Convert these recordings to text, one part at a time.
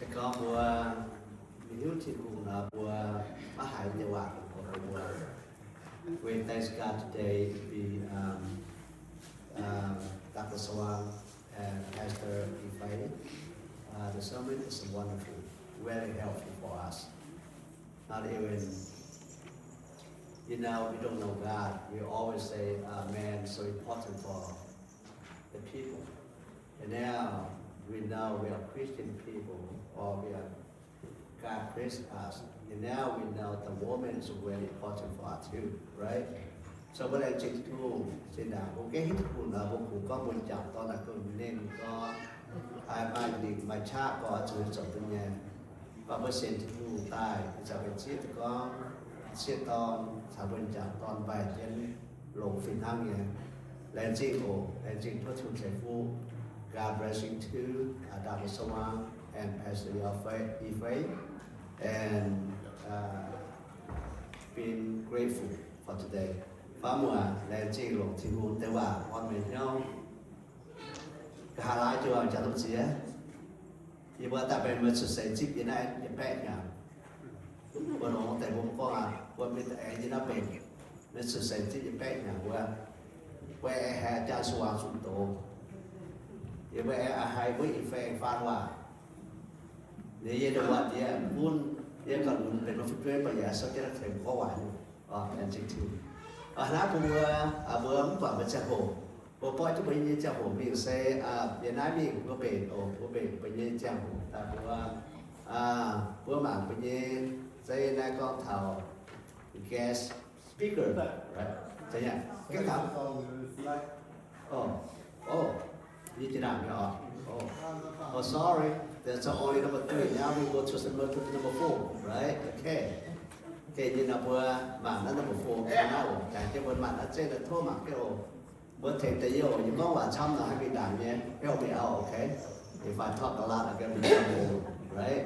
Se gorngv mbuo maiv hiuv Tin-Hungh nor, mbuo maiv haiz nyei waac mbuox mbuo. We thank God today to be, um, um, Doctor Sawang and Pastor Yifei. Uh, the sermon is wonderful, very helpful for us. Not even, you know, we don't know God. We always say, uh, man is so important for the people. And now we know we are Christian people, or we are, God bless us. And now we know the woman is very important for us too, right? So mbuo laengz zingh Tin-Hungh, zinh ndaangc mbuo gengh hiuv Tin-Hungh nor, mbuo kungx gorngv mbuo jangc dorn naaic gauh ninh gorngv, maaih lingc maaih qaqv gorx zuqc zoux duqv nyei. Mv baac mbuo sienx Tin-Hungh daaih, ih zanc mbuo zieqv duqv gorngv, sieqv dorn caux mbuo jangc dorn mbaih jienv longx fih hnangv nyei. Laengz zingh oc, laengz zingh tov Tin-Hungh ceix fuqv. God blessing to, uh, Doctor Sawang and Pastor Yifei, Yifei, and, uh, been grateful for today. Faam muoz, laengz zingh longc Tin-Hungh deix waac orn meih hnyouv. Nqa'haav laai jienv jangx domh ziex, yie mbuo daaih benx meih cuotv seix zipv yiem naaiv yietc baeqv hnyangx. Mbuo longc deix mbuo gorngv aqv, mbuo mingh daaih aengx yiem naaiv benx meih cuotv seix zipv yietc baeqv hnyangx wuov, mbuo aengx haih jangx suangx zuqc doz. Yie mbuo aengx haih mbuo ih fei faan waac. Ninh yie ndongc waac ndiev gunv yie gauh lunx benx mbuo fu'jueiv, mv baac yaac sou jienv naaiv tengx gorngv waac nyei. Laengz zingh Tin-Hungh. Naaiv bun mbuo, mbuo mv baac mbuo ziangh hoc, mbuo borqv jienv mbuo nyei ziangh hoc mingh se, yiem naaiv mingh mbuo mbenc oc, mbuo mbenc mbuo nyei ziangh hoc daaih mbuo, mbuo mangc mbuo nyei, se naaiv gorngv taux guest speaker, right? Za'gengh, oh, oh, yie jiex ndaangc nyei oc. Oh, oh, sorry. There's only number three. Now we go to number, to number four, right? Okay. Okay, yie naaiv mbuo mangc naaiv number four, naaiv oc. Jangx jienv mbuo mangc naaiv zeiv naaiv tov mangc jienv oc. Mbuo tengx deix yie oc. Yie gorngv waac camv nor, haih mingh ndaangc nyei. Help me out, okay? If I talk a lot, I'm gonna be trouble, right?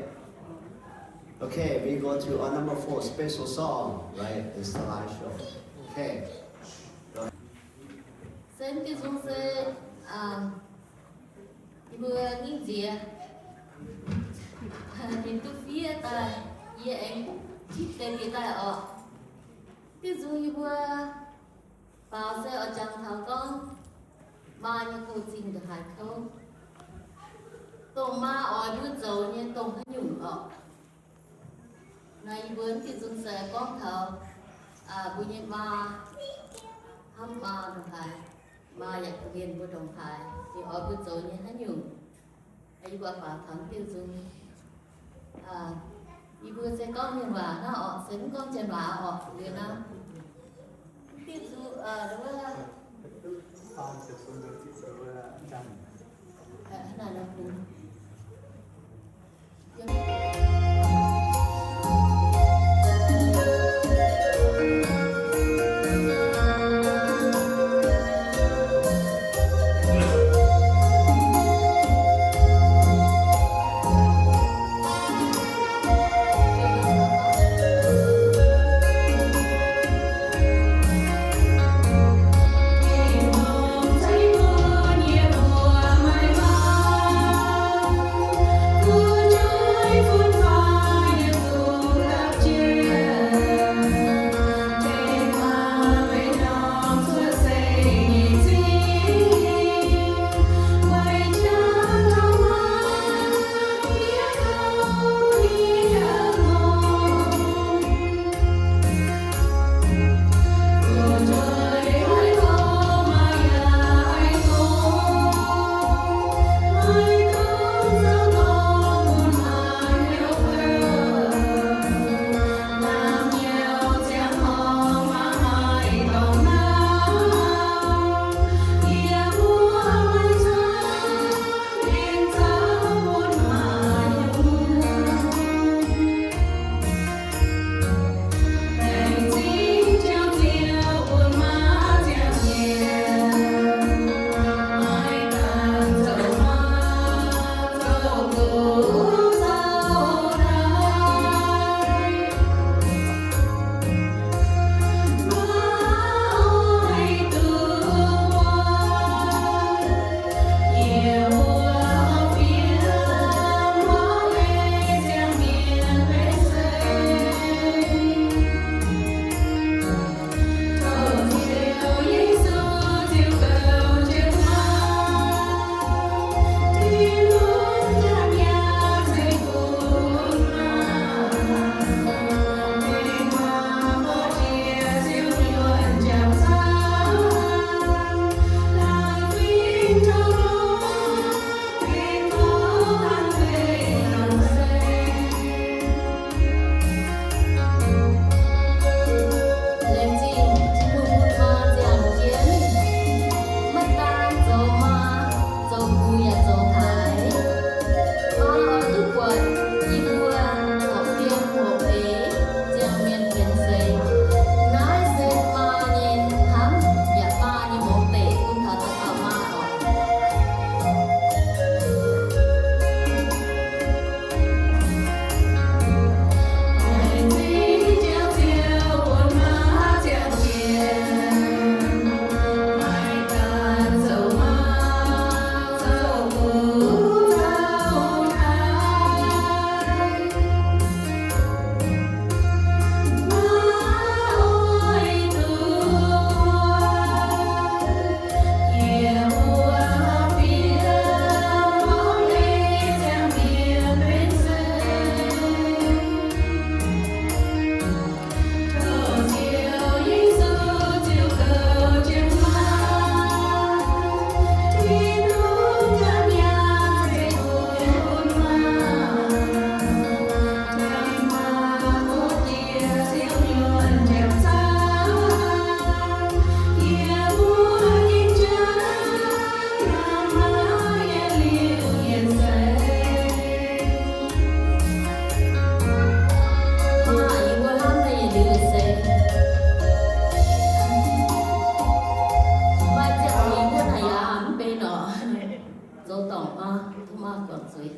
Okay, we go to our number four special song, right? It's the live show. Okay. Go ahead. Sen Tin-Hungh se, yie mbuo ningv nziex, ninh duqv fiev daaih, yie aengx zipv deix bieqc daaih oc. Tin-Hungh yie mbuo baaux se oix jangx taux gorngv maa nyei gouv-zinh ndongc haaix kouv, dongh maa oix mbuo zoux nyei dongh haaix nyungc oc. Naaiv yie mbuo Tin-Hungh se gorngv taux mbuo nyei maa, hnamv maa ndongc haaix, maa yaac ga'mienh mbuo ndongc haaix, ninh oix mbuo zoux nyei haaix nyungc. Yie mbuo baaux taux Tin-Hungh. Yie mbuo se gorngv mienh waac hnangv oc, se mv gorngv janx waac oc, liuz nor. Tin-Hungh, wuov, Mbuo mangc guangc zuiz.